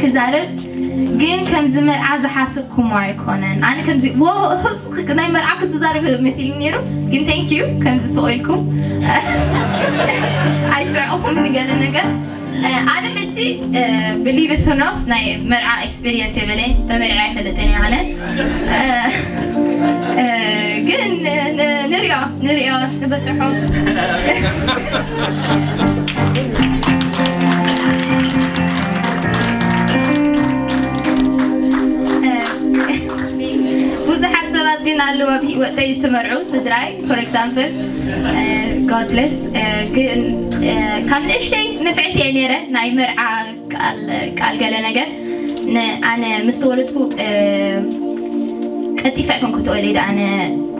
ክዛረብ ግን ከምዚ መርዓ ዝሓሰብኩሞ ኣይኮነን። ኣነ ከምዚ ዎ ናይ መርዓ ክትዛረብ መሲሉ ነይሩ፣ ግን thank you ከምዚ ስቕ ኢልኩም ኣይስዕኹም ንገለ ነገር። ኣነ ሕጂ believe it or not ናይ መርዓ experience የበለኝ፣ ተመርዓ ኣይፈልጥን እየ ኣነ። ግን ንሪኦ ንሪኦ ንበፅሖ። ብዙሓት ሰባት ግን ኣለዉ ኣብ ህይወተይ ትመርዑ ስድራይ፣ for example God bless። ግን ካብ ንእሽተይ ንፍዕቲ እየ ነይረ ናይ መርዓ ቃል ቃል ገለ ነገር። ኣነ ምስ ተወለድኩ ቀልጢፈ ኣይኮንኩ ተወሊደ። ኣነ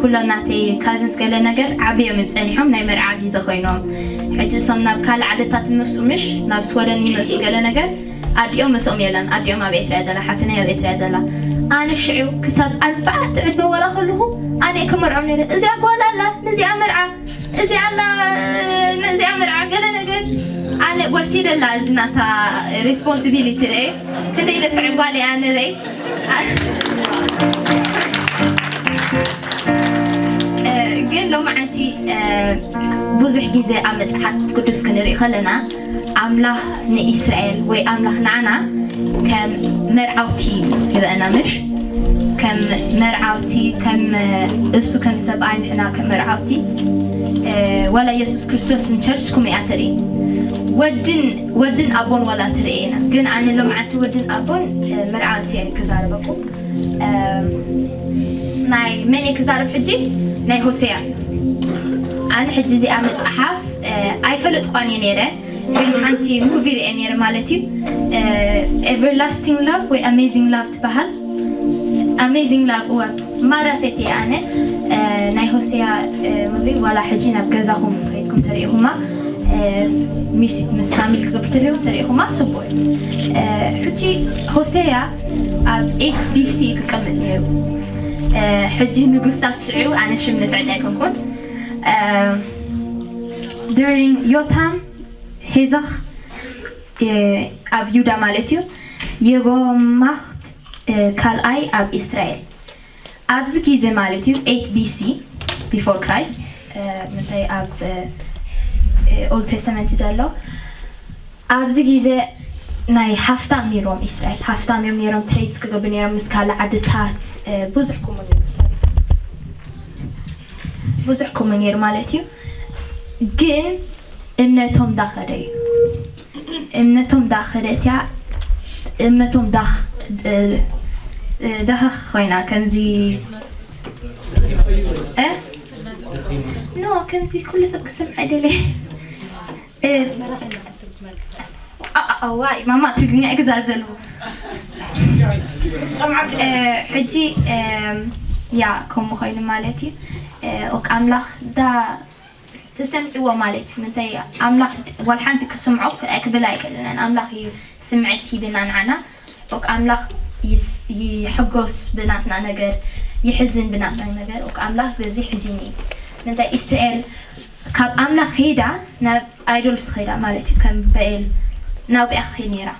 ኩሎም ናተይ cousins ገለ ነገር ዓብዮም እዮም ጸኒሖም ናይ መርዓ ግዜ ኮይኖም። ሕጂ እሶም ናብ ካልእ ዓድታት ይመሱ ምሽ ናብ ስወደን ይመሱ ገለ ነገር ኣዲኦም ምስኦም የለን። ኣዲኦም ኣብ ኤርትራ እያ ዘላ፣ ሓትነይ ኣብ ኤርትራ እያ ዘላ። ኣነ ሽዑ ክሳብ ኣርባዕተ ዕድመ ዋላ ከለኹ ኣነ እየ ክመርዖም ነይረ። እዚኣ ጓል ኣላ፣ ነዚኣ መርዓ፣ እዚኣ ኣላ፣ ነዚኣ መርዓ ገለ ነገር ኣነ ወሲደላ። እዚ ናታ responsibility ርኤ ክንደይ ነፍዕ ጓል እያ ንርኤ። ግን ሎማዓንቲ ብዙሕ ግዜ ኣብ መጽሓፍ ቅዱስ ክንርኢ ከለና ኣምላኽ ንእስራኤል ወይ ኣምላኽ ንዓና ከም መርዓውቲ ይረኣና ምሽ ከም መርዓውቲ ከም እሱ ከም ሰብኣይ ንሕና ከም መርዓውቲ ዋላ ኢየሱስ ክርስቶስ ንቸርች ኩመ እያ ትርኢ። ወድን ወድን ኣቦን ዋላ ትርኢ ኢና። ግን ኣነ ሎማዓንቲ ወድን ኣቦን መርዓውቲ እየ ክዛረበኩም። ናይ መን እየ ክዛረብ ሕጂ? ናይ ሆሴያ። ኣነ ሕጂ እዚኣ መጽሓፍ ኣይፈለጥኳን እየ ነይረ፣ ግን ሓንቲ ሙቪ ርኤ ነይረ ማለት እዩ። Everlasting Love ወይ Amazing Love ትበሃል። Amazing Love እወ ማራ ፈትየ ኣነ። ናይ ሆሴያ ሙቪ ዋላ ሕጂ ናብ ገዛኹም ከይድኩም ተሪኢኹማ፣ ምስ ፋሚሊ ክገብር ተሪኹም ተሪኢኹማ ጽቡቅ እዩ። ሕጂ ሆሴያ ኣብ eight B C ክቀመጥ ነይሩ። ሕጂ ንጉሳት ሽዑ ኣነ ሽም ንፍዕቲ ኣይኮንኩን። During ዮታም ሄዘኽ ኣብ ዩዳ ማለት እዩ የቦማኽት ካልኣይ ኣብ እስራኤል ኣብዚ ግዜ ማለት እዩ eight B C before Christ ምንታይ ኣብ Old Testament እዩ ዘሎ ኣብዚ ግዜ ናይ ሃፍታም ነይሮም እስራኤል ሃፍታም እዮም ነይሮም ትሬድስ ክገብሩ ነይሮም ምስ ካልእ ዓድታት ብዙሕ ከምኡ ነይሩ ብዙሕ ከምኡ ነይሩ ማለት እዩ ግን እምነቶም ዳኸደ እዩ እምነቶም ዳኸደት እያ እምነቶም ዳኽ ዳኸኽ ኮይና ከምዚ ኖ ከምዚ ኩሉ ሰብ ክሰምዕ ደለ ዋይ ማማ ትግርኛ ክዛረብ ዘለዎ ሕጂ ያ ከምኡ ኮይኑ ማለት እዩ ኦክ ኣምላኽ ዳ ተሰምዕዎ ማለት እዩ ምንታይ ኣምላኽ ዋል ሓንቲ ክስምዖ ክብል ኣይክእልናን ኣምላኽ እዩ ስምዕት ሂብና ንዓና ኦክ ኣምላኽ ይሕጎስ ብናትና ነገር ይሕዝን ብናትና ነገር ኦክ ኣምላኽ በዚ ሕዚን እዩ ምንታይ እስራኤል ካብ ኣምላኽ ከይዳ ናብ ኣይዶልስ ከይዳ ማለት እዩ ከም በኤል ናብኣ ክኸይድ ነይራ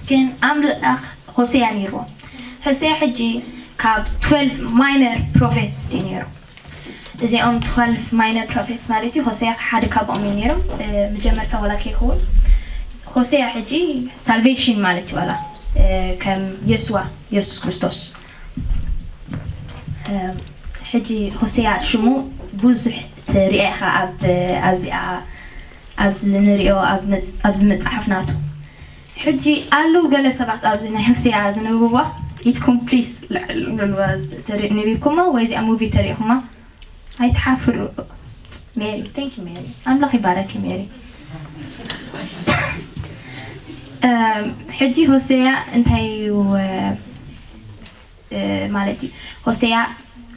ግን ኣምላኽ ሆሴያ ነይርዎ ሆሴያ ሕጂ ካብ twelve minor prophets እዩ ነይሩ እዚኦም twelve minor prophets ማለት እዩ ሆሴያ ሓደ ካብኦም እዩ ነይሮም መጀመርታ ወላ ከይኸውን ሆሴያ ሕጂ salvation ማለት እዩ ዋላ ከም የስዋ የሱስ ክርስቶስ ሕጂ ሆሴያ ሽሙ ብዙሕ ትሪኦ ኢኻ ኣብ ኣብዚኣ ኣብዚ ንሪኦ ኣብዚ መፅሓፍ ናቱ ሕጂ ኣለዉ ገለ ሰባት ኣብዚ ናይ ሆሴያ ዝንብብዋ ኢድኩም ፕሊስ ልዕል በልዋ ንቢብኩማ ወይ እዚኣ ሙቪ ተሪእኹማ ኣይትሓፍሩ ሜሪ thank you ሜሪ ኣምላኽ ይባረኪ ሜሪ ሕጂ ሆሴያ እንታይ ማለት እዩ ሆሴያ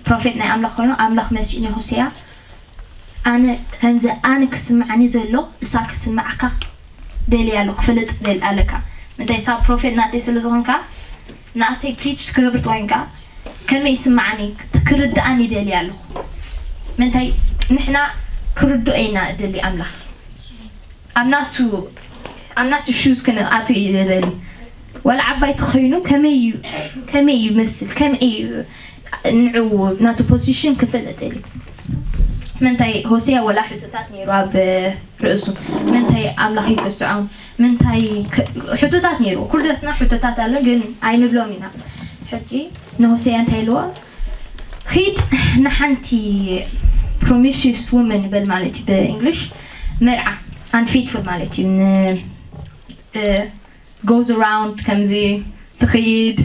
ፕሮፌት ናይ ኣምላኽ ኮይኑ ኣምላኽ መሲኡ ንሆሴያ ኣነ ከምዚ ኣነ ክስምዓኒ ዘሎ እሳ ክስምዓካ ደልያ ኣሎ ክፈልጥ ደል ኣለካ ምንታይ እሳ ፕሮፌት ናተይ ስለ ዝኾንካ ናተይ ፕሪች ክገብር ተኮይንካ ከመይ ይስምዓኒ ክርድኣኒ ደልያ ኣለኹ ምንታይ ንሕና ክርድኦ ኢና እደሊ ኣምላኽ ኣብ ናቱ ኣብ ናቱ ሹዝ ክንኣቱ እዩ ደሊ ዋላ ዓባይ ተኾይኑ ከመይ እዩ፣ ከመይ እዩ መስል፣ ከመይ እዩ ንዑ ናቱ ፖዚሽን ክፈልጥ እዩ። ምንታይ ሆሴያ ወላ ሕቶታት ነይሩ ኣብ ርእሱ፣ ምንታይ ኣምላኽ ይገስዖም፣ ምንታይ ክ-፣ ሕቶታት ነይሩ። ኩልደትና ሕቶታት ኣሎ፣ ግን ኣይንብሎም ኢና። ሕጂ ንሆሴያ እንታይ ኢልዎ? ኺድ ንሓንቲ ፕሮሚሽስ ውመን በል ማለት እዩ ብእንግሊሽ፣ መርዓ፣ ኣንፌትፉል ማለት እዩ። ን-፣ እ፣ ጎዝ ኣራውንድ ከምዚ ትኽይድ፣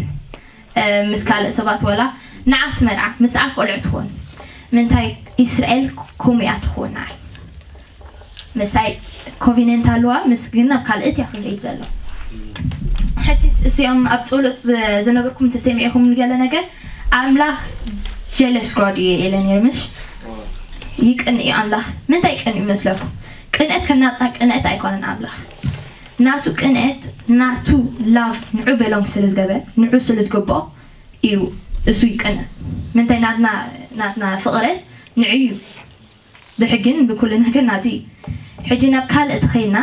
እ፣ ምስ ካልእ ሰባት ወላ ንዓ ትመርዓ፣ ምስኣ ቆልዑ ትኾን። ምንታይ እስራኤል ከምኡ እያ ትኾን ንዓይ። ምሳይ ኮቪነንት ኣለዋ፣ ምስ ግን ናብ ካልእት እያ ክኸይድ ዘሎ። ሕጂ እዚኦም ኣብ ጸሎት ዝ-፣ ዝነበርኩም እንተሰሚዕኹም ንገለ ነገር ኣምላኽ ጀለስ ጋድ እዩ ኢለ ነይሩ፣ ምሽ? ይቅን እዩ ኣምላኽ። ምንታይ ይቅን እዩ መስለኩም? ቅንእት ከም ናትና ቅንእት ኣይኮነን ኣምላኽ። ናቱ ቅንእት፣ ናቱ ላቭ ንዑ በሎም ስለ ዝገበረ፣ ንዑ ስለ ዝግብኦ እዩ እሱ ይቅንእ። ምንታይ ናትና፣ ናትና ፍቕረት ንዑ እዩ። ብሕግን ብኩሉ ነገር ናቱ እዩ። ሕጂ ናብ ካልእ ተኸይድና፣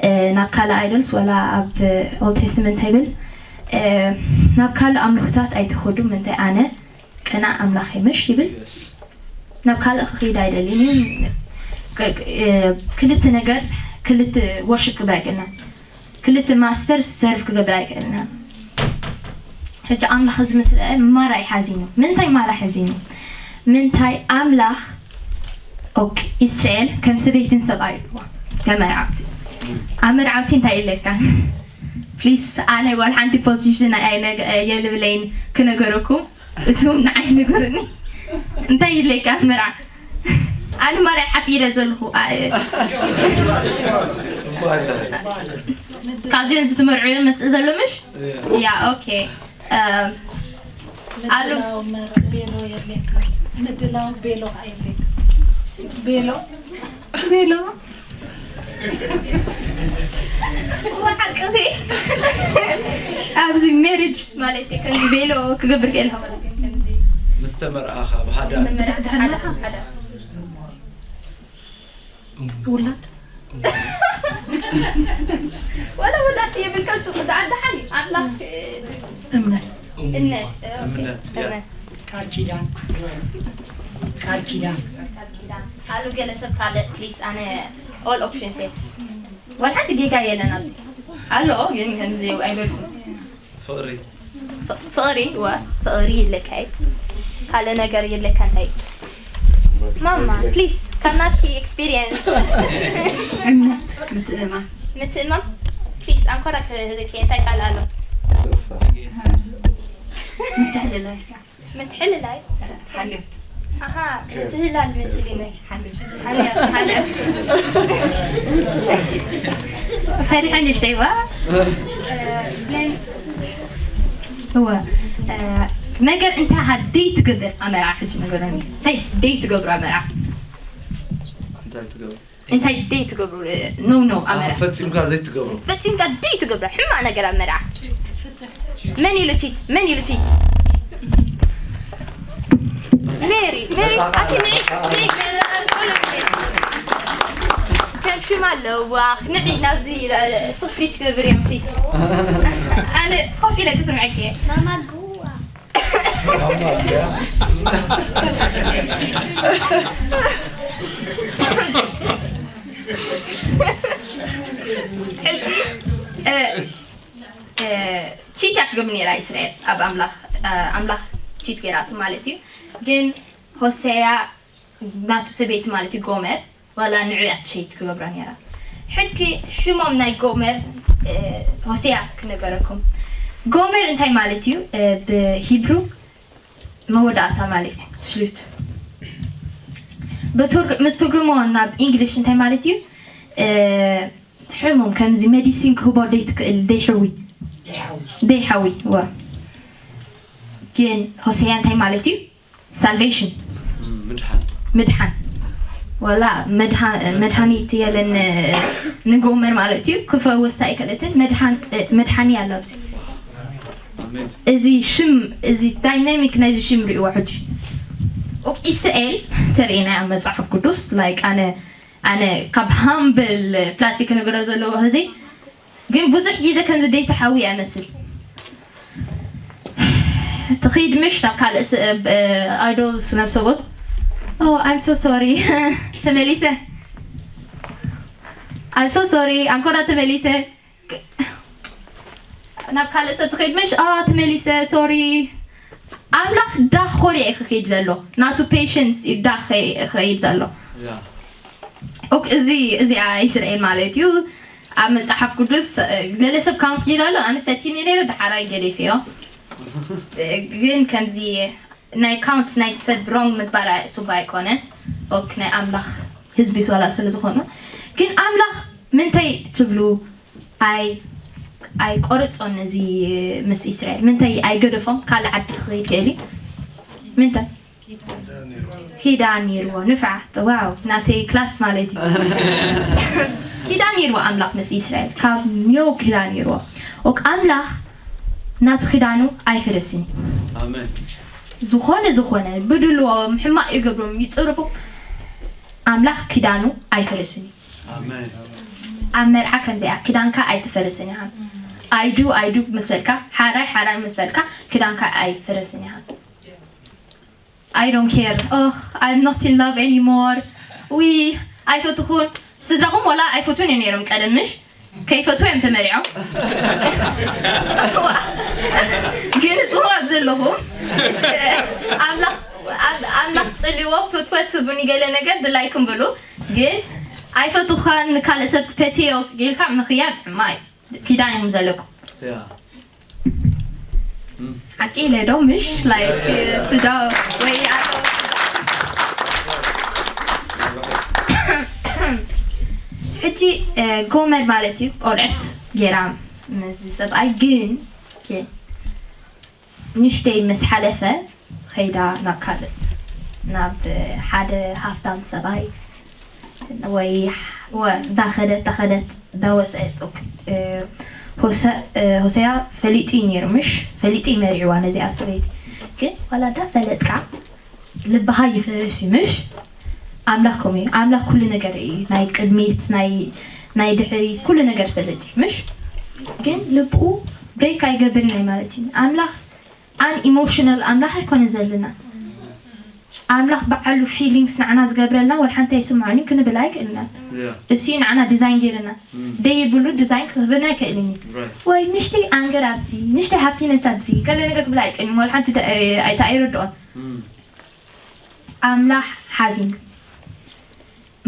እ፣ ናብ ካልእ ኣይዶልስ ወላ ኣብ ኦልድ ቴስተመንት እንታይ ይብል? እ፣ ናብ ካልእ ኣምልኾታት ኣይትኸዱ፣ ምንታይ ኣነ ቅናእ ኣምላኽ እየ ምሽ ይብል። ናብ ካልእ ክኸይድ ኣይደልን እዩ። ቅ-፣ እ፣ ክልተ ነገር፣ ክልተ ወርሽፕ ክገብር ኣይክእልናን። ክልተ ማስተር ሰርቭ ክገብር ኣይክእልናን። ሕጂ ኣምላኽ እዚ ምስ ረአ ማራ እዩ ሓዚኑ። ምንታይ ማራ ሓዚኑ? ምንታይ ኣምላኽ፣ ኦኬ፣ እስራኤል ከም ሰበይትን ሰብኣይ ኣለዋ። ከም መርዓውቲ። ኣብ መርዓውቲ እንታይ ኢለካ? ፕሊስ፣ ኣነ ዋላ ሓንቲ ፖዚሽን ኣይ-፣ ኣይነግ-፣ የልብለይን ክነገረኩም። እሱ ንዓይ ንገርኒ። እንታይ ኢለካ መርዓ? ኣነ ማርያ ሓፊረ ዘለኹ። ኣ-፣ ጽቡቕ ኣላ። ካብዚኦም ዝተመርዑ መስእ ዘሎ ምሽ? እያ። ያ፣ ኦኬ። እም፣ ኣሉ። ምድላው መር-፣ ቤሎ የድልየካ። ምድላው ቤሎ የድልየካ። ቤሎ? ቤሎ? ሓቅኺ። ኣብዚ ሜሪጅ ማለት እዩ፣ ከምዚ ቤሎ ክገብር ክእል። ከምዚ ምስ ተመርዓኻ ብሃዳር። ምስ ተመርዓኻ ብሃዳር። ውላድ? ወላ ውላድ የብልካ፣ እሱ ደሓን ደሓን እዩ። ኣምላኽ እምነት። እምነት። እምነት፣ ያ። እምነት። ቃል ኪዳን። ቃል ኪዳን። ቃል ኪዳን። ኣሉ ገለ ሰብ ካልእ ፕሊስ፣ ኣነ ኦል ኦፕሽንስ እየ። ዋላ ሓንቲ ጌጋ የለን ኣብዚ። ኣሎ ግን ከምዚ ኣይበልኩም። ፍቕሪ። ፍ-፣ ፍቕሪ፣ ወ፣ ፍቕሪ ይለካ እዩ። ካልእ ነገር ይለካ እንታይ? ማማ፣ ፕሊስ፣ ካብ ናትኪ ኤክስፒሪየንስ። እምነት፣ ምትእምማን። ምትእምማን? ፕሊስ፣ ኣንኮራ ክህበኪ እንታይ ቃል ኣሎ? ምትሕልላይ። ምትሕልላይ? ሓልዮት። ኣሃ፣ ምትህላል መሲሉኒ። ሓልዮት። ሓልዮት፣ ሓልዮት። ፈሪሐ ንእሽተይ ዋ። እ፣ ግን፣ እወ፣ እ፣ ነገር እንታይ ሃ ደይ ትገብር ኣመርዓ ሕጂ ነገረኒ። እንታይ ደይ ትገብሩ ኣመርዓ? እንታይ ትገብሩ? እንታይ ደይ ትገብሩ? ኖ፣ ኖ፣ ኣብ ኣዎ፣ መርዓ። ፈጺምካ ዘይትገብሮ። ፈጺምካ ደይ ትገብራ ሕማቕ ነገር ኣብ መርዓ። መን ኢሉ ቺት? መን ኢሉ ቺት? ሜሪ፣ ሜሪ፣ ኣቲ ንዒ፣ ንዒ። ከም ሽማ ኣለዋ። ንዒ ናብዚ፣ እ፣ ስፍሪች ገብር እዮም፣ ፕሊስ። ኣነ ኮፍ ኢለ ክስምዐኪ እየ። ማማ ጉዋ። ሕጂ፣ እ፣ እ፣ ቺት እያ ትገብር ነይራ እስራኤል ኣብ ኣምላኽ፣ እ፣ ኣምላኽ ቺት ገይራቱ ማለት እዩ። ግን ሆሴያ ናቱ ሰበይቲ ማለት እዩ፣ ጎመር፣ ዋላ ንዑ እያ ቺት ክገብራ ነይራ። ሕጂ ሽሞም ናይ ጎመር፣ እ፣ ሆሴያ ክነገረኩም። ጎመር እንታይ ማለት እዩ? እ፣ ብሂብሩ መወዳእታ ማለት እዩ፣ ስሉት። ብቱርክ-፣ ምስ ትርጉሞ ናብ ኢንግሊሽ እንታይ ማለት እዩ? እ፣ ሕሙም ከምዚ ሜዲሲን ክህቦ ደይትክእል፣ ደይሕዊ። ደይሓዊ። ደይሓዊ፣ ወ። ግን ሆሴያ እንታይ ማለት እዩ? ሳልቬሽን። ም-፣ ምድሓን። ምድሓን። ወላ መድሃ-፣ መድሃኒት የለን ንጎመር ማለት እዩ። ክፈውሳ ኣይክእለትን። መድሓን-፣ መድሓኒ ኣሎ ኣብዚ። ኣሜን። እዚ ሽም፣ እዚ ዳይናሚክ ናይዚ ሽም ርእይዎ ሕጂ። ኦክ፣ እስራኤል ተርእየና ኣብ መጽሓፍ ቅዱስ፣ ላይክ፣ ኣነ፣ ኣነ ካብ ሃምብል ፕላትሲ ክነግሮ ዘለዎ ሕዚ፣ ግን ብዙሕ ግዜ ከም ዝደይ ተሓዊ እመስል። ትኺድ ምሽ ናብ ካልእ ስ- እ- ኣዶ ስነብሰቦት Oh, I'm so sorry. ተመሊሰ I'm so sorry. ኣንኮራ ተመሊሰ ናብ ካልእ ሰብ ትኸይድ ምሽ? ኣ ተመሊሰ ሶሪ። ኣምላኽ ዳኾር እየ ክኸይድ ዘሎ ናቱ patience እዩ ዳኸይድ ዘሎ። ኦክ እዚ እዚኣ እስራኤል ማለት እዩ። ኣብ መጽሓፍ ቅዱስ ገለ ሰብ ካውንት ጌዳ ኣሎ። ኣነ ፈቲኒ ነይረ፣ ደሓራይ ገዲፈዮ። ግን ከምዚ ናይ ካውንት ናይ ሰብ ሮንግ ምግባር ጽቡቅ ኣይኮነን። ኦክ ናይ ኣምላኽ ህዝቢ ስዋላ ስለ ዝኾኑ። ግን ኣምላኽ ምንታይ ትብሉ? ኣይ ኣይቆርጾን እዚ ምስ እስራኤል ምንታይ ኣይገደፎም ካልእ ዓዲ ክኸይድ ክእል እዩ? ምንታይ ኪዳን ነይርዎ? ንፍዓት ዋው ናተይ ክላስ ማለት እዩ። ኪዳን ነይርዎ ኣምላኽ ምስ እስራኤል ካብ ኒዮ ኪዳን ነይርዎ። ኦክ ኣምላኽ ናቱ ኪዳኑ ኣይፍርስን እዩ። ኣሜን። ዝኾነ ዝኾነ ብድልዎም ሕማቕ ይገብሮም ይፅርፉ ኣምላኽ ኪዳኑ ኣይፈርስን እዩ። ኣሜን። ኣብ መርዓ ከምዚኣ ክዳንካ ኣይትፈርስን ኢኻ። ኣይዱ ኣይዱ ምስ በልካ ሓራይ ሓራይ ምስ በልካ ክዳንካ ኣይፈርስን ኢኻ። I don't care. Oh, I'm not in love anymore. ዊ ኣይፈትኹን። ስድራኹም ወላ ኣይፈቱን እዮም ነይሮም ቀደም ምሽ? ከይፈቱ እዮም ተመሪዖም። ግን ጽዋብ ዘለኹም ኣምላኽ ኣም- ኣምላኽ ጽልዎ ፍትወት ህቡኒ ገለ ነገር ድላይኩም ብሉ። ግን ኣይፈቱኻን ካልእ ሰብ ክፈትዮ ጌልካ ምኽያድ ማይ ኪዳን ኢኹም ዘለኩም። ያ ሓቂ ኢለ ዶ ምሽ like ስድራ ወይ ኣዶ ሕጂ ጎመድ ማለት እዩ ቆልዕት ጌራ ምስ ሰብኣይ ግን ግን ንሽተይ ምስ ሓለፈ ኸይዳ ናብ ካልእ ናብ ሓደ ሃፍታም ሰብኣይ ወይ ወ- እንዳኸደት እንዳኸደት እንዳወሰአት ኦክ- እ፣ ሆሰ- እ፣ ሆሰያ ፈሊጡ እዩ ነይሩ ምሽ ፈሊጡ እዩ መሪዕዋ ነዚኣ ሰበይቲ ግን ዋላ እንዳፈለጥካ ልብኻ ይፈስ እዩ ምሽ ኣምላኽ ከምኡ እዩ ኣምላኽ ኩሉ ነገር እዩ ናይ ቅድሚት ናይ ናይ ድሕሪት ኩሉ ነገር ፈልጥ እዩ ምሽ ግን ልብኡ ብሬክ ኣይገብርን ናይ ማለት እዩ ኣምላኽ ኣን ኢሞሽናል ኣምላኽ ኣይኮነ ዘለና ኣምላኽ በዓሉ ፊሊንግስ ንዓና ዝገብረልና ወላ ሓንቲ ኣይስምዖን እዩ ክንብል ኣይክእልናን ያ እሱ እዩ ንዓና ዲዛይን ገይርና ደይብሉ ዲዛይን ክህብና ኣይክእልን እዩ ራይት ወይ ንሽተይ ኣንገር ኣብዚ ንሽተይ ሃፒነስ ኣብዚ ገለ ነገር ክብል ኣይክእልን ወላ ሓንቲ ኣይተኣይረድኦን ኣምላኽ ሓዚኑ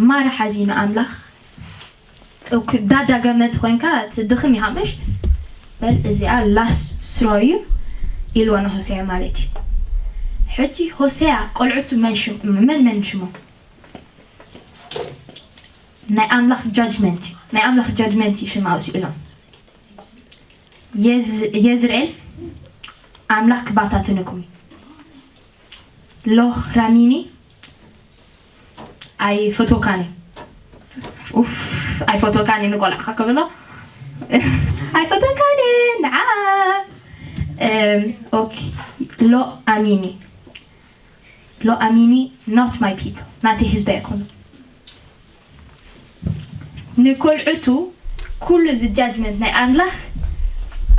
ማራ ሓዚኑ ኣምላኽ ዳዳገመት ኮይንካ ትድኽም ኢኻ ምሽ በል እዚኣ ላስት ስትሮ እዩ ኢልዎ ንሆሴያ ማለት እዩ ሕጂ ሆሴያ ቆልዑቱ መን ሽም- መን መን ሽሞም ናይ ኣምላኽ ጃጅመንት እዩ ናይ ኣምላኽ ጃጅመንት እዩ ሽም ኣውፅኡ ኢሎም የዝ- የዝርኤል ኣምላኽ ክባታትንኩም እዩ ሎኽ ራሚኒ ኣይፈትወካን እዩ ኡፍ ኣይፈትወካን እዩ ንቆልዕኻ ክብሎ ኣይፈትወካን እዩ ንዓ ኦኬ ሎ ኣሚኒ ሎ ኣሚኒ not my people ናተይ ህዝቢ ኣይኮኑ ንኮልዕቱ ኩሉ እዚ ጃጅመንት ናይ ኣምላኽ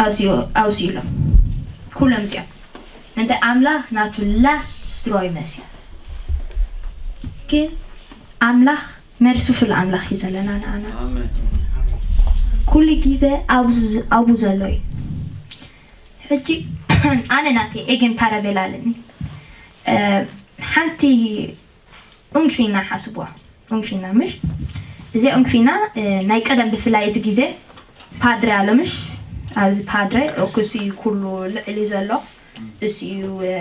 ኣውሲኡ- ኣውሲኡሎም ኩሎም እዚኦም እንተ ኣምላኽ ናቱ ላስት ስትሮ ይመስል ግን ኣምላኽ መርሱፍል ኣምላኽ እዩ ዘለና ንኣና ኣሜን ኩሉ ግዜ ኣብኡ ዝ- ኣብኡ ዘሎ እዩ ሕጂ ኣነ ናተይ ኤገን ፓራቤል ኣለኒ እ፣ ሓንቲ ኡንክፊና ሓስብዋ ኡንክፊና ምሽ እዚኣ ኡንክፊና እ፣ ናይ ቀደም ብፍላይ እዚ ግዜ ፓድረ ኣሎ ምሽ ኣብዚ ፓድረ ኩሱ እዩ ኩሉ ልዕሊ ዘሎ እሱ እዩ እ፣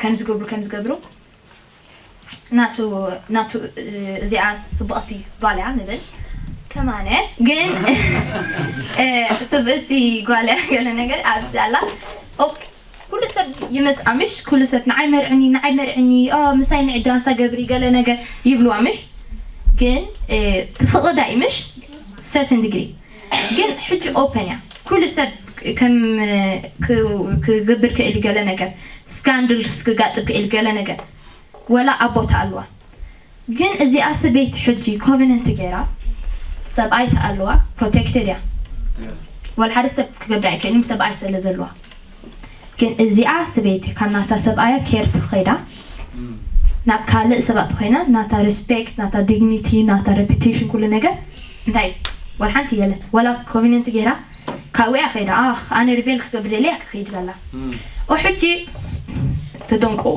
ከም ዝገብሩ ከም ዝገብሩ ናቱ ናቱ እ፣ እዚኣ ስብቕቲ ጓል እያ ንብል ከማነ ግን እ፣ ስብእቲ ጓል እያ ገለ ነገር ኣብዚ ኣላ ኦክ ኩሉ ሰብ ይመስኣ ምሽ ኩሉ ሰብ ንዓይ መርዕኒ ንዓይ መርዕኒ ኦ ምሳይ ንዒ ዳንሳ ገብሪ ገለ ነገር ይብልዋ ምሽ ግን እ፣ ትፍቕዳ እዩ ምሽ ሰርተን ዲግሪ ግን ሕጂ ኦፐን እያ ኩሉ ሰብ ከም እ፣ ክ- ክገብር ክእል እዩ ገለ ነገር ስካንድልስ ክጋጥም ክእል ገለ ነገር ወላ ኣቦታ ኣለዋ ግን እዚኣ ሰበይቲ ሕጂ ኮቨነንት ገይራ ሰብኣይ ተኣልዋ ፕሮቴክትድ እያ ወላ ሓደ ሰብ ክገብር ኣይክእልን፣ ሰብኣይ ስለ ዘለዋ። ግን እዚኣ ሰበይቲ ካብ ናታ ሰብኣያ ኬር ትኸይዳ ናብ ካልእ ሰባት ኮይና ናታ ሪስፔክት፣ ናታ ዲግኒቲ፣ ናታ ሬፒቴሽን፣ ኩሉ ነገር እንታይ እዩ? ወላ ሓንቲ የለን። ወላ ኮቨነንት ገይራ ካብኡ እያ ከይዳ። ኣኽ፣ ኣነ ሪቤል ክገብር ደልየ እያ ክኸይድ ዘላ። ኦ፣ ሕጂ ተጠንቀቑ።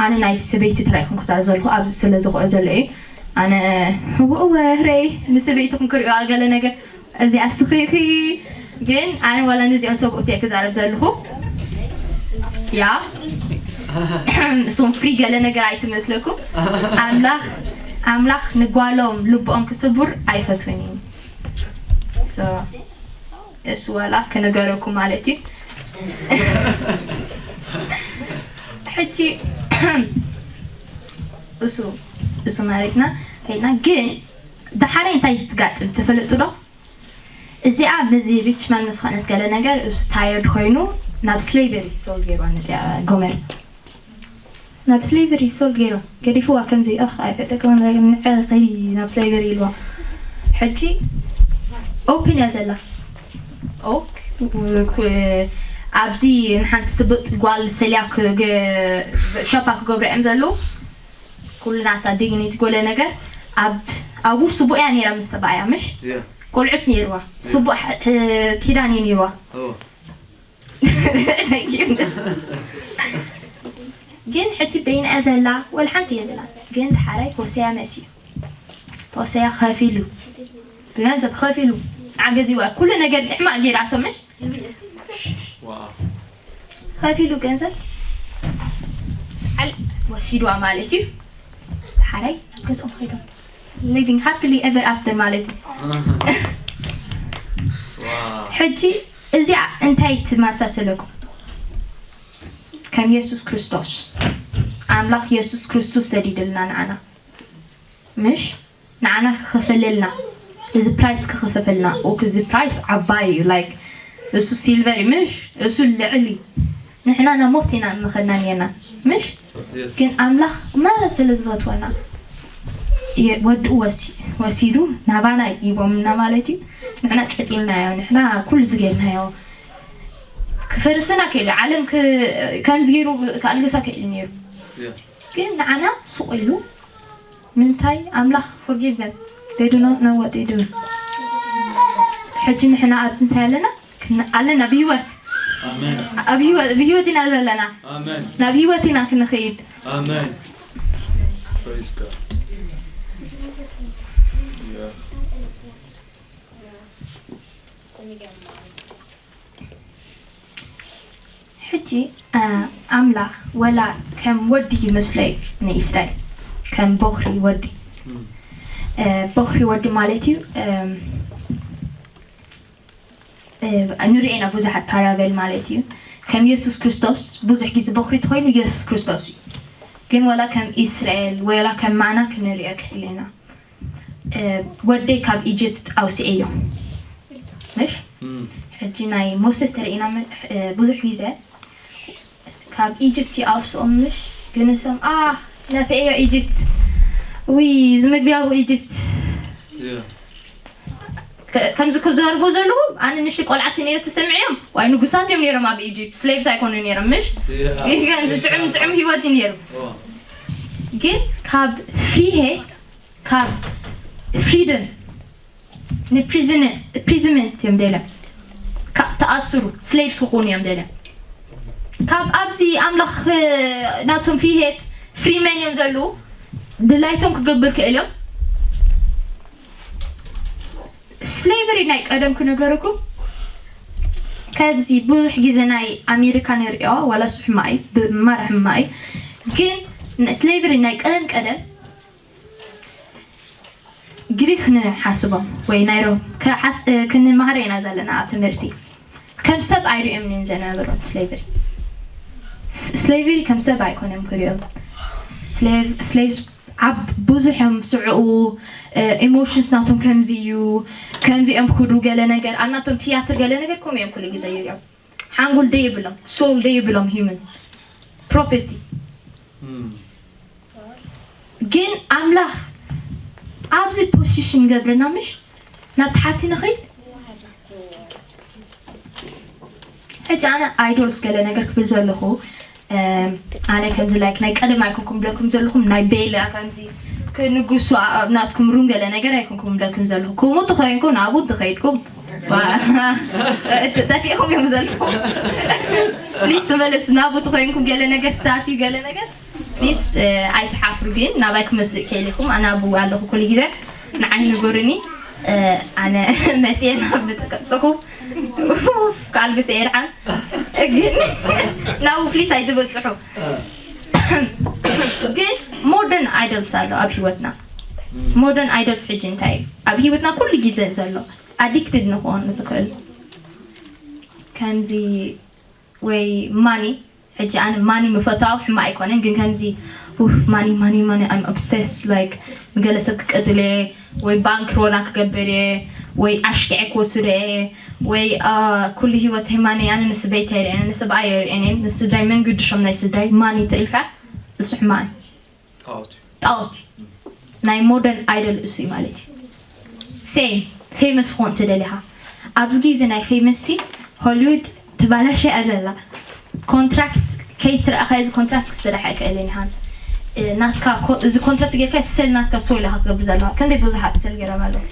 ኣነ ናይ ሰበይቲ ጥራይ ከም ክዛረብ ዘለኹ ኣብዚ ስለ ዝኽኦ ዘሎ እዩ። ኣነ እወ፣ እወ፣ ህረይ ንሰበይትኹም ክሪኦ ገለ ነገር እዚ ኣስኺኺ። ግን ኣነ ዋላ ነዚኦም ሰብኡት እየ ክዛረብ ዘለኹ። ያ እሶም ፍሪ ገለ ነገር ኣይትመስለኩም። ኣምላኽ ኣምላኽ ንጓሎም ልብኦም ክስቡር ኣይፈትውን እዩ። So እሱ ዋላ ክነገረኩም ማለት እዩ። ሕጂ እሱ እሱ ማለትና ከይድና ግን ደሓረይ እንታይ ትጋጥም ትፈልጡ ዶ? እዚኣ በዚ ሪችማን ምስ ኾነት ገለ ነገር እሱ ታየርድ ኮይኑ ናብ ስሌቨሪ ሶል ገይርዋ። ነዚኣ ጎመር ናብ ስሌቨሪ ሶል ገይርዋ፣ ገዲፍዋ። ከምዚ እኽ ኣይፈጠቅን ንዐ ከይ ናብ ስሌቨሪ ኢልዋ። ሕጂ ኦፕን እያ ዘላ። ኦክ ኣብዚ ንሓንቲ ስብጥ ጓል ሰልያ ክገ- ሸፓ ክገብሩ እዮም ዘለዉ። ኩሉ ናታ ዲግኒቲ ጎለ ነገር ኣብ ኣብኡ ስቡእ እያ ነይራ ምስ ሰብኣያ ምሽ Yeah. ቆልዑት ነይርዋ። ስቡእ ሕ- ሕ- ኪዳን እዩ ነይርዋ። Oh. ግን ሕጂ በይና እያ ዘላ፣ ወላ ሓንቲ የብላን። ግን ደሓራይ ሆሴያ መሲዩ፣ ሆሴያ ከፊሉ፣ ብገንዘብ ከፊሉ፣ ዓገዚዋ፣ ኩሉ ነገር ሕማቕ ገይራቶ ምሽ Wow. ከፊሉ ገንዘብ ሓል ወሲድዋ ማለት እዩ። ደሓራይ ገዝኦም ከይዶም living happily ever after ማለት እዩ። Wow. ሕጂ እዚኣ እንታይ ትመሳሰለኩም? ከም የሱስ ክርስቶስ፣ ኣምላኽ የሱስ ክርስቶስ ሰዲድልና ንዓና፣ ምሽ ንዓና ክኸፈለልና፣ እዚ ፕራይስ ክኸፈፈልና። ኦክ፣ እዚ ፕራይስ ዓባይ እዩ። ላይክ እሱ ሲልቨር እዩ፣ ምሽ እሱ ልዕል እዩ። ንሕና ናብ ሞት ኢና ምኸድና ኔርና፣ ምሽ ግን ኣምላኽ መረ ስለ ዝፈትወና የ- ወድኡ ወሲ- ወሲዱ ናባና ይቦምና ማለት እዩ። ንሕና ቀጢልናዮ፣ ንሕና ኩሉ ዝገርናዮ ክፈርስና ከኢሉ፣ ዓለም ክ- ከምዚ ገይሩ ክኣልግሳ ከኢሉ ነይሩ። ግን ንዓና ስቕ ኢሉ ምንታይ ኣምላኽ forgive them, they do not know what they do። ሕጂ ንሕና ኣብዚ እንታይ ኣለና? ክን- ኣለና ብህይወት Amen. ኣብ ህይወት ብህይወት ኢና ዘለና። Amen. ናብ ህይወት ኢና ክንኸይድ። Amen. Praise God. Yeah. ሕጂ ኣምላኽ ወላ ከም ወዲ ይመስሎ እዩ ንእስራኤል፣ ከም ቦኽሪ ወዲ። ቦኽሪ ወዲ ማለት እዩ። ንሪኦ ኢና ብዙሓት ፓራበል ማለት እዩ። ከም የሱስ ክርስቶስ ብዙሕ ግዜ ቦኽሪ ተኮይኑ የሱስ ክርስቶስ እዩ። ግን ወላ ከም እስራኤል ወላ ከም ማና ክንሪኦ ክእል ኢና። ወደይ ካብ ኢጅፕት ኣውፅኤዮ። ምሽ ሕጂ ናይ ሞሴስ ተርእና ብዙሕ ግዜ ካብ ኢጅፕት ይኣውስኦም ምሽ ግን እሶም ኣ ነፍኤዮ ኢጅፕት ውይ ዝምግቢያቡ ኢጅፕት ከምዚ ክዛርቦ ዘለዉ ኣነ ንሽቲ ቆልዓት ነረ ተሰምዕዮም ዋይ ንጉሳት እዮም ነሮም ኣብ ኢጅፕት ስሌቭስ ኣይኮኑ ነሮም ምሽ ከምዚ ጥዑም ጥዑም ህይወት እዩ ነሩ ግን ካብ ፍሪሄት ካብ ፍሪደም ንፕሪዝመንት እዮም ደልዮም ካብ ተኣስሩ ስሌቭስ ክኾኑ እዮም ደልዮም ካብ ኣብዚ ኣምላኽ ናቶም ፍሪሄት ፍሪመን እዮም ዘለዉ ድላይቶም ክገብር ክእል እዮም ስሌቨሪ ናይ ቀደም ክነገረኩም ከዚ ብዙሕ ግዜ ናይ ኣሜሪካ ንሪኦ ዋላ እሱ ሕማቕ እዩ ብማራ ሕማቕ እዩ ግን ስሌቨሪ ናይ ቀደም ቀደም ግሪክ ንሓስቦም ወይ ናይ ሮም ክንመሃሮ ኢና ዘለና ኣብ ትምህርቲ ከም ሰብ ኣይሪኦም እዮም ዘነበሩ ስሌቨሪ ስሌቨሪ ከም ሰብ ኣይኮነም ክሪኦም ስሌቭስ ዓብ ብዙሕ እዮም ስዕኡ ኢሞሽንስ ናቶም ከምዚ እዩ ከምዚ እዮም ክዱ ገለ ነገር ኣብ ናቶም ትያትር ገለ ነገር ከምኡ እዮም ኩሉ ግዜ ይሪኦም ሓንጉል ደይብሎም ሶል ደይብሎም ሂምን ፕሮፐርቲ ግን ኣምላኽ ኣብዚ ፖዚሽን ይገብረና ምሽ ናብ ተሓቲ ንኽድ ሕጂ ኣነ idols ገለ ነገር ክብል ዘለኹ ኣነ ከምዚ like ናይ ቀደም ኣይኮንኩም ብለኩም ዘለኹም ናይ ቤላ ከምዚ ክንጉሱ ናትኩም ሩን ገለ ነገር ኣይኮንኩም ብለኩም ዘለኹ። ክሙ ተኸይንኩም ናብኡ ተኸይድኩም ጠፊእኩም እዮም ዘለኹ። ፕሊስ ተመለሱ። ናብኡ ተኸይንኩም ገለ ነገር ስታትዩ ገለ ነገር ፕሊስ ኣይትሓፍሩ። ግን ናባይ ክመስእ ከይልኩም ኣናብኡ ኣለኹ ኩሉ ግዜ ንዓይ ንገሩኒ። ኣነ መሲኤ ናብ ብጥቅጽኹ ካልግስ ኤርዓን ግን ናብኡ ፕሊስ ኣይትበጽሑ። ግን ሞደርን ኣይደልስ ኣሎ ኣብ ህይወትና። ሞደርን ኣይደልስ ሕጂ እንታይ እዩ ኣብ ህይወትና ኩሉ ግዜ ዘሎ ኣዲክትድ ንክኾን ዝኽእል ከምዚ ወይ ማኒ። ሕጂ ኣነ ማኒ ምፈታው ሕማ ኣይኮነን፣ ግን ከምዚ ኡፍ ማኒ ማኒ ማኒ I'm obsessed like ንገለ ሰብ ክቀትል እየ ወይ ባንክ ሮና ክገብር እየ ወይ ኣሽኪዐ ክወስዶ እየ ወይ ኩሉ ህይወተይ ማኒ ኣነ ንስበይተይ ርአን ንስብኣይ ርአን ንስድራይ መንግድሾም ናይ ስድራይ ማኒ ተኢልካ እሱ ሕማ እዩ። ጣዖት እዩ። ናይ ሞደርን ኣይደል እሱ እዩ ማለት እዩ። ፌም ፌመስ ክኾን ትደሊኻ ኣብዚ ግዜ ናይ ፌመስ ሲ ሆሊውድ ትባላሸ ኣለላ ኮንትራክት ከይትረእኻ እዚ ኮንትራክት ክስራሕ ኣይክእልን ኢኻን ናትካ እዚ ኮንትራክት ጌርካ ሰል ናትካ ሶ ኢለካ ክገብር ዘለካ ክንደይ ብዙሓት ሰል ገይሮም ኣለዉ።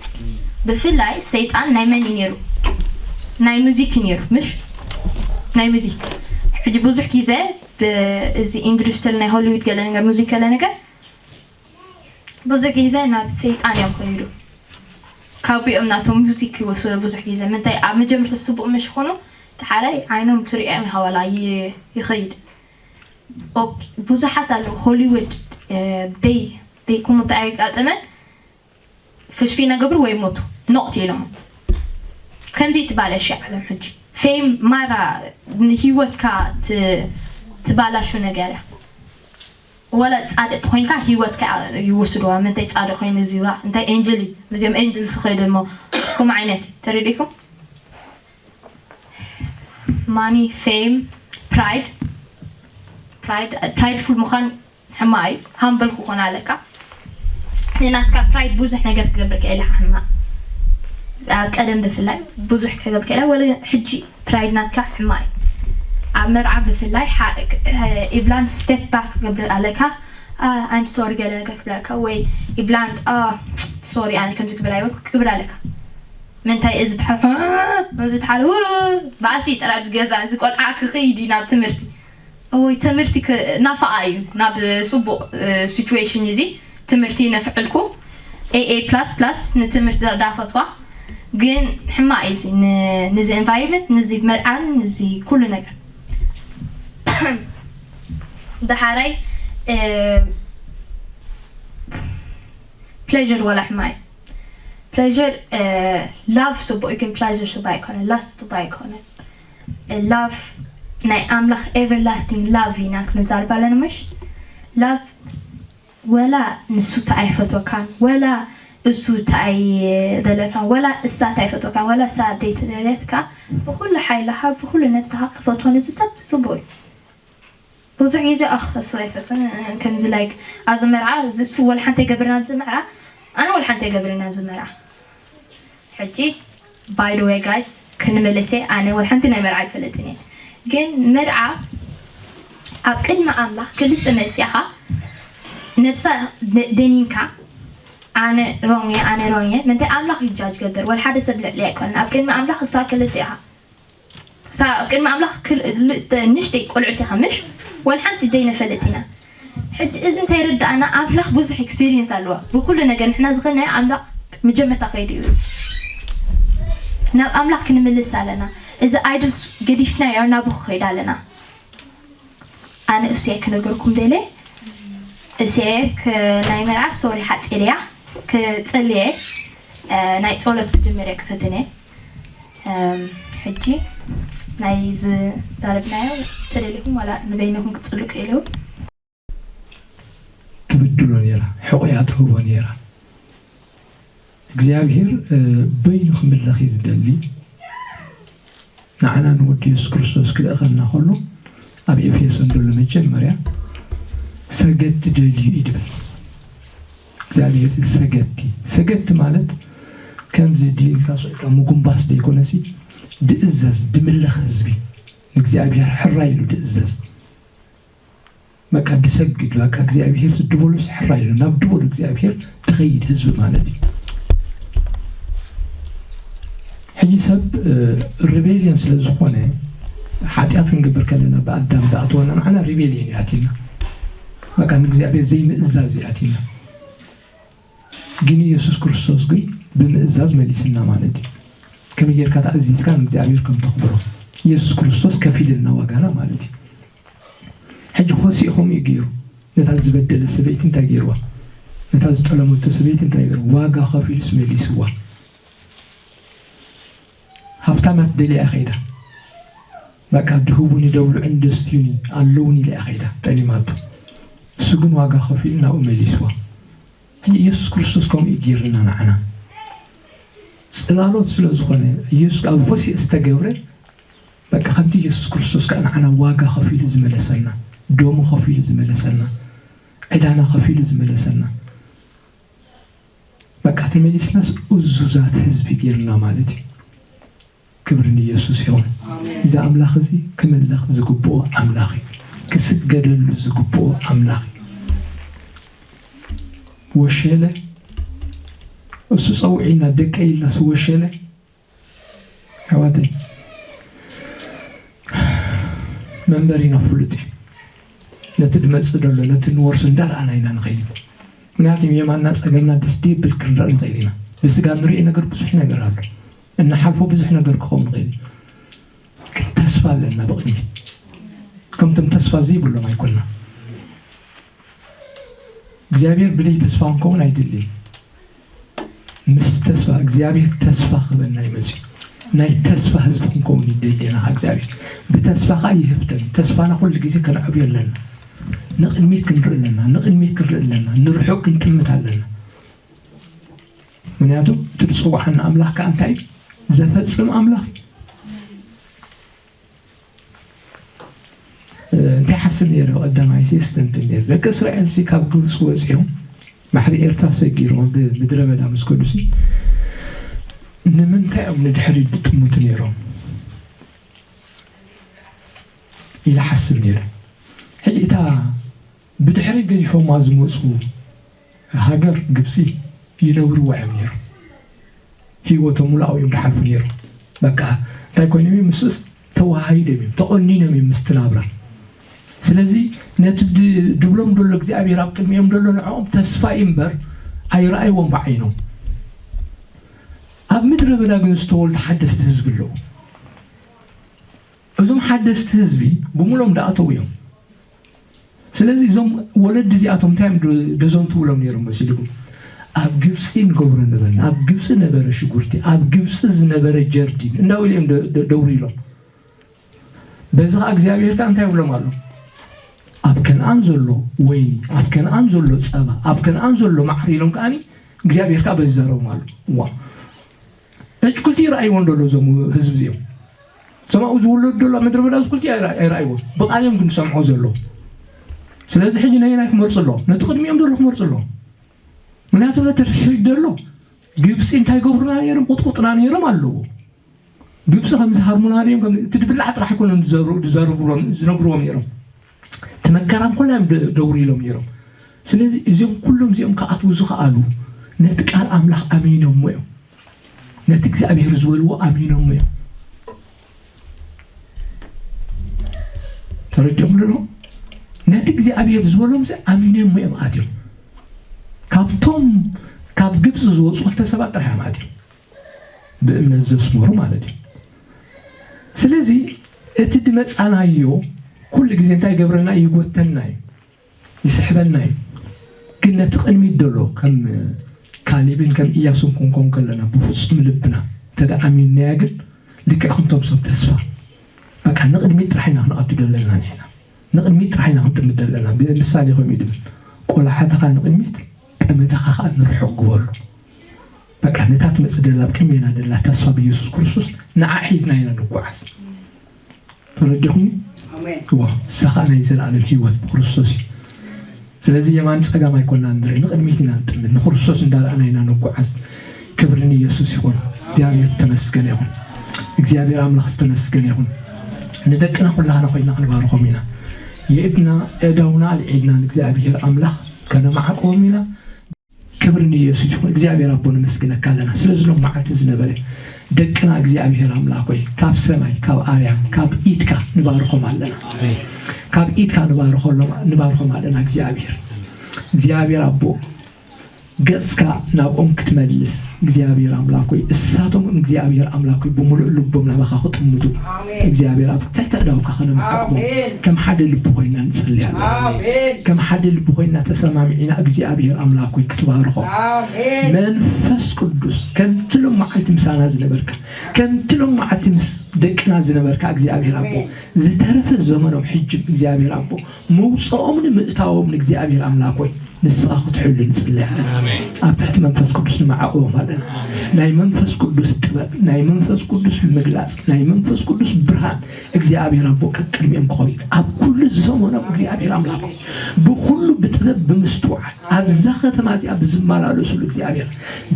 ብፍላይ ሰይጣን ናይ መን እዩ ነይሩ? ናይ ሙዚክ እዩ ነይሩ ምሽ ናይ ሙዚክ። ሕጂ ብዙሕ ግዜ እዚ ኢንዱስትሪ ናይ ሆሊውድ ገለ ነገር ሙዚክ ገለ ነገር ብዙሕ ግዜ ናብ ሰይጣን እዮም ከይዱ። ካብኦም ናቶም ሙዚክ ይወስዱ ብዙሕ ግዜ ምንታይ ኣብ መጀመርታ ስቡእ ምሽ ኾኑ ተሓራይ ዓይኖም ትሪኦም ይሃዋላ ይኸይድ። ብዙሓት ኣለዉ ሆሊውድ ደይ ደይ ኩምታ ኣየጋጠመን ፍሽፊ ነገብሩ ወይ ሞቱ ኖቅት ኢሎም ከምዚ ትባለሽ ዓለም ሕጂ ፌም ማራ ንህይወትካ ትባላሹ ነገር እያ። ወላ ጻድቅ ኮይንካ ህይወትካ ይወስድዋ ምንታይ ጻድቅ ኮይኑ እዚዋ እንታይ ኤንጅል እዩ እዚኦም ኤንጅል ስኸይደ እሞ ከም ዓይነት ተረዲኩም ማኒ ፌም ፕራይድ ፕራይድፉል ምዃን ሕማቅ እዩ። ሃምበል ክኾን ኣለካ። ንናትካ ፕራይድ ብዙሕ ነገር ክገብር ክእል ኢኻ ሕማቅ። ኣብ ቀደም ብፍላይ ብዙሕ ክገብር ክእል ወለ ሕጂ ፕራይድ ናትካ ሕማቅ እዩ። ኣብ መርዓ ብፍላይ ኢብላን ስቴፕ ባክ ክገብር ኣለካ። I'm sorry ገለ ነገር ክብለካ ወይ ኢብላን ሶሪ ኣነ ከምዚ ክብል ኣይበልኩ ክብል ኣለካ። ምንታይ እዚ ትሓል እዚ ትሓል ባእሲ ጥራይ ኣብዚ ገዛ እዚ ቆልዓ ክኸይድ እዩ ናብ ትምህርቲ ወይ ትምህርቲ ናፋኣ እዩ ናብ ፅቡቅ ሲቹዌሽን እዚ ትምህርቲ ነፍዕልኩ ኤኤ ፕላስ ፕላስ ንትምህርቲ ዳፈትዋ ግን ሕማቅ እዩ እዚ ንዚ ኤንቫይሮንመንት ንዚ መርዓን ንዚ ኩሉ ነገር ደሓራይ ፕሌር ዋላ ሕማቅ እዩ ፕሌር ላቭ ፅቡቅ እዩ ግን ፕሌር ፅቡቅ ኣይኮነን ላስት ፅቡቅ ኣይኮነን ላቭ ናይ ኣምላኽ ኤቨርላስቲንግ ላቭ ኢና ክንዛርብ ኣለና ምሽ ላቭ ወላ ንሱ ተኣይፈቶካን ወላ እሱ ተኣይ ደለካን ወላ እሳ ተኣይፈቶካን ወላ እሳ ደይተደለትካ ብኩሉ ሓይልኻ ብኩሉ ነብስኻ ክፈትዎ ነዚ ሰብ ጽቡቅ እዩ ብዙሕ ግዜ ኣኽ እሱ ኣይፈትዎን ከምዚ ላይክ ኣብዚ መርዓ እዚ እሱ ወላ ሓንቲ ኣይገብርን ኣብዚ መርዓ ኣነ ወላ ሓንቲ ኣይገብርን ኣብዚ መርዓ ሕጂ by the way guys ክንምልስ እየ ኣነ ወላ ሓንቲ ናይ መርዓ ኣይፈልጥን እየ ግን መርዓ ኣብ ቅድሚ ኣምላኽ ክልተ መሲኻ ነብሳ ደኒንካ ኣነ ሮንግ እየ ኣነ ሮንግ እየ ምንታይ ኣምላኽ ይጃጅ ገብር ወላ ሓደ ሰብ ልዕሊ ኣይኮነን ኣብ ቅድሚ ኣምላኽ እሳ ክልተ ኢኻ ኣብ ቅድሚ ኣምላኽ ንሽተይ ቆልዑት ኢኻ ምሽ ወላ ሓንቲ ዘይነፈለጥ ኢና ሕጂ እዚ እንታይ ይርዳእና ኣምላኽ ብዙሕ ኤክስፔሪንስ ኣለዋ ብኩሉ ነገር ንሕና ዝኽእልናዮ ኣምላኽ መጀመርታ ከይዱ እዩ ናብ ኣምላኽ ክንምልስ ኣለና እዚ ኣይድልስ ገዲፍናዮ ናብኹ ከይዳ ኣለና ኣነ እሱየ ክነገርኩም ደለ እሱየ ናይ መርዓ ሶሪ ሓፂር እያ ክፅልየ ናይ ፀሎት ክጅምር እየ ክፍትን እየ ሕጂ ናይ ዝዛረብናዮ ተደሊኹም ዋላ ንበይንኹም ክፅሉ ክእሉ ትብድሎ ነራ ሕቑያ ትህቦ ነራ እግዚኣብሔር በይኑ ክምለኽ እዩ ዝደሊ ንዓና ንወዲ የሱስ ክርስቶስ ክልእኸልና ከሎ ኣብ ኤፌሶን ዘሎ መጀመርያ ሰገድቲ ደልዩ እዩ ድብል እግዚኣብሔር ሰገድቲ ሰገድቲ ማለት ከምዚ ድልካ ስዕካ ምጉንባስ ደይኮነሲ ድእዘዝ ድምለኽ ህዝቢ ንእግዚኣብሔር ሕራይ ኢሉ ድእዘዝ። በቃ ድሰግድ፣ በቃ እግዚኣብሔር ዝድበሎ ሕራይ ኢሉ ናብ ድበሎ እግዚኣብሔር ድኸይድ ህዝቢ ማለት እዩ። ሕጂ ሰብ ሪቤልዮን ስለ ዝኾነ፣ ሓጢኣት ክንገብር ከለና ብኣዳም ዝኣተወና ንዓና ሪቤልዮን እዩ ኣትዩና። በቃ ንእግዚኣብሔር ዘይምእዛዝ እዩ ኣትዩና። ግን ኢየሱስ ክርስቶስ ግን ብምእዛዝ መሊስና ማለት እዩ። ከመይ ጌርካ ተኣዚዝካ ንእግዚኣብሔር ከም ተኽብሮ ኢየሱስ ክርስቶስ ከፊልልና ዋጋና ማለት እዩ። ሕጂ ሆሴእ ከምኡ እዩ ገይሩ። ነታ ዝበደለ ሰበይቲ እንታይ ገይርዋ? ነታ ዝጠለመቶ ሰበይቲ እንታይ ገይሩ? ዋጋ ከፊሉስ መሊስዋ። ሃብታማት ደልያ ከይዳ፣ በቃ ድህቡኒ ደብልዑን ደስትዩኒ ኣለውኒ ኢላ ከይዳ ጠሊማቶ። እሱ ግን ዋጋ ከፊሉ ናብኡ መሊስዋ። ሕጂ ኢየሱስ ክርስቶስ ከምኡ እዩ ገይርና ንዓና። ጽላሎት ስለ ዝኾነ ኢየሱስ ኣብ ሆሴእ ዝተገብረ፣ በቃ ከምቲ ኢየሱስ ክርስቶስ ከኣ ንዓና ዋጋ ከፊሉ ዝመለሰልና፣ ደሙ ከፊሉ ዝመለሰልና፣ ዕዳና ከፊሉ ዝመለሰልና፣ በቃ ተመሊስናስ እዙዛት ህዝቢ ገይርና ማለት እዩ። ክብሪ ንኢየሱስ ይኹን። እዚ ኣምላኽ እዚ ክምለኽ ዝግብኦ ኣምላኽ እዩ። ክስገደሉ ዝግብኦ ኣምላኽ እዩ። ወሸለ እሱ ጸውዒና ደቀ ኢልናስ ወሸለ ኣሕዋተይ፣ መንበሪና ፍሉጥ እዩ። ነቲ ድመጽእ ዘሎ ነቲ ንወርሱ እንዳረኣና ኢና ንኸይድ። ምክንያቱ የማንና ጸገምና ደስ ደብል ክንርኢ ንኽእል ኢና። ብስጋ ንርኢ ነገር ብዙሕ ነገር ኣሎ። እንሓልፎ ብዙሕ ነገር ክኸውን ንኽእል እዩ። ግን ተስፋ ኣለና ብቕድሚት። ከምቶም ተስፋ ዘይብሎም ኣይኮንና። እግዚኣብሔር ብለይ ተስፋ ክንከውን ኣይደልን። ምስ ተስፋ እግዚኣብሔር ተስፋ ክበና ይመጽእ። ናይ ተስፋ ህዝቢ ክንከውን ይደልየና። እግዚኣብሔር ብተስፋ ከዓ ይህፍተን። ተስፋና ኩሉ ግዜ ከነዕብዮ ኣለና። ንቕድሚት ክንርኢ ኣለና። ንቕድሚት ክንርኢ ኣለና። ንርሑቕ ክንጥምት ኣለና። ምክንያቱ እቲ ዝፅዋዓና ኣምላኽ ከዓ እንታይ እዩ? ዘፈፅም ኣምላኽ እዩ። እንታይ ሓስብ ነይረ? ቀዳማይ ሲ ስተንትን ነይረ። ደቂ እስራኤል ሲ ካብ ግብፂ ወፂኦም ባሕሪ ኤርትራ ሰጊሮም ኣብ ምድረ በዳ ምስ ከዱ ሲ ንምንታይ እዮም ንድሕሪት ዝጥምቱ ነይሮም ኢለ ሓስብ ነይረ። ሕጂ እታ ብድሕሪት ገዲፎማ ዝመፁ ሃገር ግብፂ ይነብርዋ እዮም ነይሮም። ህይወቶም ሙሉእ እዮም ዝሓልፉ ነይሮም። በቃ እንታይ ኮይኖም እዮም? ምስስ ተዋሃሂዶም እዮም፣ ተቆኒኖም እዮም ምስቲ ናብራ። ስለዚ ነቲ ድ- ድብሎም ደሎ እግዚኣብሔር ኣብ ቅድሚኦም ደሎ ንዕኦም ተስፋ እዩ እምበር ኣይረኣይዎም ብዓይኖም። ኣብ ምድረ በዳ ግን ዝተወልዱ ሓደስቲ ህዝቢ ኣለዉ። እዞም ሓደስቲ ህዝቢ ብሙሎም ዳኣተው እዮም። ስለዚ እዞም ወለዲ እዚኣቶም እንታይ እዮም ዶ- ደዞም ትብሎም ነይሮም መሲልኩም? ኣብ ግብፂ ንገብሮ ነበርና፣ ኣብ ግብፂ ነበረ ሽጉርቲ፣ ኣብ ግብፂ ዝነበረ ጀርዲን እንዳበሉ እዮም ደ- ደ- ደውር ኢሎም። በዚ ከዓ እግዚኣብሔር ከዓ እንታይ ይብሎም ኣሎ? ኣብ ከነኣን ዘሎ ወይኒ፣ ኣብ ከነኣን ዘሎ ፀባ፣ ኣብ ከነኣን ዘሎ ማዕር ኢሎም ከዓኒ እግዚኣብሔር ከዓ በዚ ይዛረቦም ኣሎ። ዋ እጭ ክልቲ ይረኣይዎ እንደሎ እዞም ህዝቢ እዚኦም ሰማኡ ዝውለዱ ዘሎ ኣብ ምድረ በዳ ዝኩልቲ ኣይረኣይዎ ብቃልዮም ግን ዝሰምዖ ዘሎ። ስለዚ ሕጂ ነየናይ ክመርፁ ኣለዎም? ነቲ ቅድሚኦም ዘሎ ክመርፁ ኣለዎም። ምክንያቱ ነቲ ድሕሪት ዘሎ ግብፂ እንታይ ገብሩና ነይሮም? ቁጥቁጥና ነይሮም ኣለዎ። ግብፂ ከምዚ ሃርሙና ድዮም እቲ ድብላዕ ጥራሕ ኣይኮነን ዝዘርብሎም ዝነግርዎም ነይሮም። እቲ መከራ እንኮላ እዮም ደውር ኢሎም ነይሮም። ስለዚ እዚኦም ኩሎም እዚኦም ክኣትዉ ዝኸኣሉ ነቲ ቃል ኣምላኽ ኣሚኖሞ እዮም። ነቲ እግዚኣብሔር ዝበልዎ ኣሚኖሞ እዮም። ተረዲኦም ኣለኹም? ነቲ እግዚኣብሔር ዝበሎም ኣሚኖሞ እዮም ኣትዮም። ካብቶም ካብ ግብፂ ዝወፁ ክልተ ሰባት ጥራሕ እዮም ኣትዮም። ብእምነት ዘስመሩ ማለት እዩ። ስለዚ እቲ ድመፃናዮ ኩሉ ግዜ እንታይ ይገብረና እዩ? ይጎተና እዩ፣ ይስሕበና እዩ። ግን ነቲ ቅድሚት ደሎ ከም ካሊብን ከም ኢያሱን ክንኮን ከለና ብፍፁም ልብና እንተደኣ ኣሚንናያ ግን ልክዕ ከምቶም ሰብ ተስፋ በቃ ንቕድሚት ጥራሕ ኢና ክንኣቱ ደለና ንሕና ንቕድሚት ጥራሕ ኢና ክንጥምት ደለና። ብምሳሌ ከምኡ ድብል ቆላሓተኻ ንቕድሚት ጠመተኻ ከዓ ንርሑቕ ግበሉ። በቃ ነታ ትመፅእ ደላ ኣብ ቅድሜና ደላ ተስፋ ብኢየሱስ ክርስቶስ ንዓ ሒዝና ኢና ንጓዓዝ። ተረዲኹም? ዋ እሳ ከዓ ናይ ዘለኣለም ህይወት ብክርስቶስ እዩ። ስለዚ የማን ፀጋም ኣይኮና ንርኢ ንቅድሚት ኢና ንጥምት ንክርስቶስ እንዳረኣና ኢና ንጓዓዝ። ክብሪ ንኢየሱስ ይኹን። እግዚኣብሔር ተመስገነ ይኹን። እግዚኣብሔር ኣምላኽ ዝተመስገነ ይኹን። ንደቅና ኩላህና ኮይና ክንባርኾም ኢና። የእድና፣ እዳውና ኣልዒልና ንእግዚኣብሔር ኣምላኽ ከነማዕቅቦም ኢና። ክብሪ ንየሱስ ይኹን። እግዚኣብሔር ኣቦ፣ ነመስግነካ ኣለና ስለዚ ሎም መዓልቲ ዝነበረ ደቅና እግዚኣብሔር ኣምላኽ ሆይ፣ ካብ ሰማይ፣ ካብ ኣርያም፣ ካብ ኢድካ ንባርኾም ኣለና። ካብ ኢድካ ንባርኾሎም-፣ ንባርኾም ኣለና። እግዚኣብሔር፣ እግዚኣብሔር ኣቦ፣ ገጽካ ናብኦም ክትመልስ እግዚኣብሔር ኣምላኽ ሆይ፣ እሳቶም እግዚኣብሔር ኣምላኽ ሆይ፣ ብምሉእ ልቦም ናባኻ ክጥምቱ እግዚኣብሔር ኣብ ትሕቲ ኣእዳውካ ከነምዓቅቦም ከም ሓደ ልቢ ኮይና ንጽሊ ኣለና። ከም ሓደ ልቢ ኮይና ተሰማሚዕና እግዚኣብሔር ኣምላኽ ሆይ ክትባርኾም። መንፈስ ቅዱስ ከምቲ ሎም መዓልቲ ምሳና ዝነበርካ፣ ከምቲ ሎም መዓልቲ ምስ ደቅና ዝነበርካ እግዚኣብሔር ኣቦ፣ ዝተረፈ ዘመኖም ሕጂ እግዚኣብሔር ኣቦ፣ ምውጽኦምን ምእታዎም ንእግዚኣብሔር ኣምላኽ ሆይ ንስኻ ክትሕሉ ንጽሊ ኣለና። ኣብ ትሕቲ መንፈስ ቅዱስ ንመዓቅቦም ኣለና። ናይ መንፈስ ቅዱስ ጥበብ፣ ናይ መንፈስ ቅዱስ ምግላጽ፣ ናይ መንፈስ ቅዱስ ብርሃን እግዚኣብሔር ኣቦ ቀቅድሚኦም ክኾይድ ኣብ ኩሉ ዝሰሞኖም እግዚኣብሔር ኣምላኽ ሆይ ብኩሉ ብጥበብ ብምስትውዓል ኣብዛ ከተማ እዚኣ ብዝመላለሱሉ እግዚኣብሔር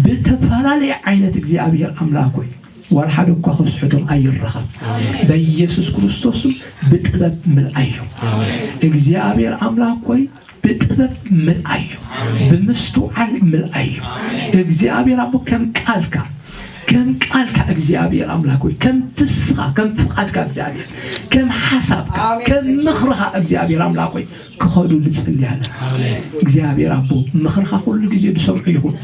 ብተፈላለየ ዓይነት እግዚኣብሔር ኣምላኽ ሆይ ዋላ ሓደ እኳ ክስሕቶም ኣይረኸብ። በኢየሱስ ክርስቶስም ብጥበብ ምልኣዮም። እግዚኣብሔር ኣምላኽ ሆይ ብጥበብ ምልኣዮም። ብምስትውዓል ምልኣዮም። እግዚኣብሔር ኣቦ ከም ቃልካ ከም ቃልካ እግዚኣብሔር ኣምላኽ ሆይ ከም ትስኻ ከም ፍቓድካ እግዚኣብሔር ከም ሓሳብካ ከም ምኽርኻ እግዚኣብሔር ኣምላኽ ሆይ ክኸዱ ንጽሊ ኣለና። እግዚኣብሔር ኣቦ ምኽርኻ ኩሉ ግዜ ዝሰምዑ ይኹን።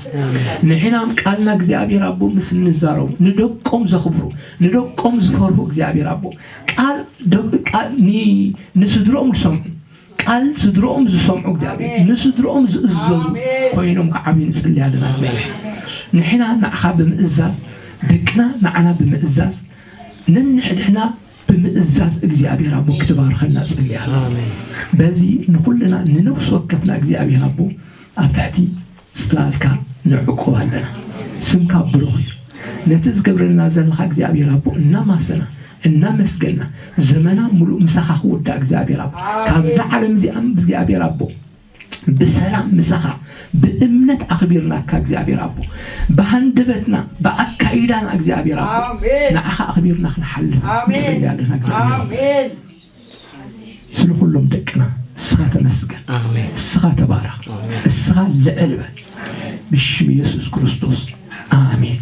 ንሕናም ቃልና እግዚኣብሔር ኣቦ ምስ እንዛረቡ ንደቆም ዘኽብሩ ንደቆም ዝፈርሁ እግዚኣብሔር ኣቦ ቃል ደቂ ቃል ኒ-፣ ንስድሮኦም ዝሰምዑ ቃል ስድሮኦም ዝሰምዑ እግዚኣብሔር ንስድሮኦም ዝእዘዙ ኮይኖም ክዓብዩ ንጽሊ ኣለና። እግዚኣብሔር ንሕና ንዓኻ ብምእዛዝ ደቅና ንዓና ብምእዛዝ ነንሕድሕና ብምእዛዝ እግዚኣብሔር ኣቦ ክትባርኸና ጽሊ ኣለና። በዚ ንኹልና ንነፍሲ ወከፍና እግዚኣብሔር ኣቦ ኣብ ትሕቲ ጽላልካ ንዕቁብ ኣለና። ስምካ ብሩኽ እዩ። ነቲ ዝገብረልና ዘለኻ እግዚኣብሔር ኣቦ እናማሰና እናመስገና ዘመና ሙሉእ ምሳኻ ክውዳእ እግዚኣብሔር ኣቦ ካብዛ ዓለም እዚኣ እግዚኣብሔር ኣቦ ብሰላም ምሳኻ ብእምነት ኣኽቢርናካ እግዚኣብሔር ኣቦ ብሃንደበትና ብኣካይዳና እግዚኣብሔር ኣቦ ንዓኻ ኣኽቢርና ክንሓልፍ ንጽሊ ኣለና እግዚኣብሔር ኣቦ ስለ ኩሎም ደቅና እስኻ ተመስገን። እስኻ ተባረኽ። እስኻ ልዕል በል። ብሽም ኢየሱስ ክርስቶስ ኣሜን።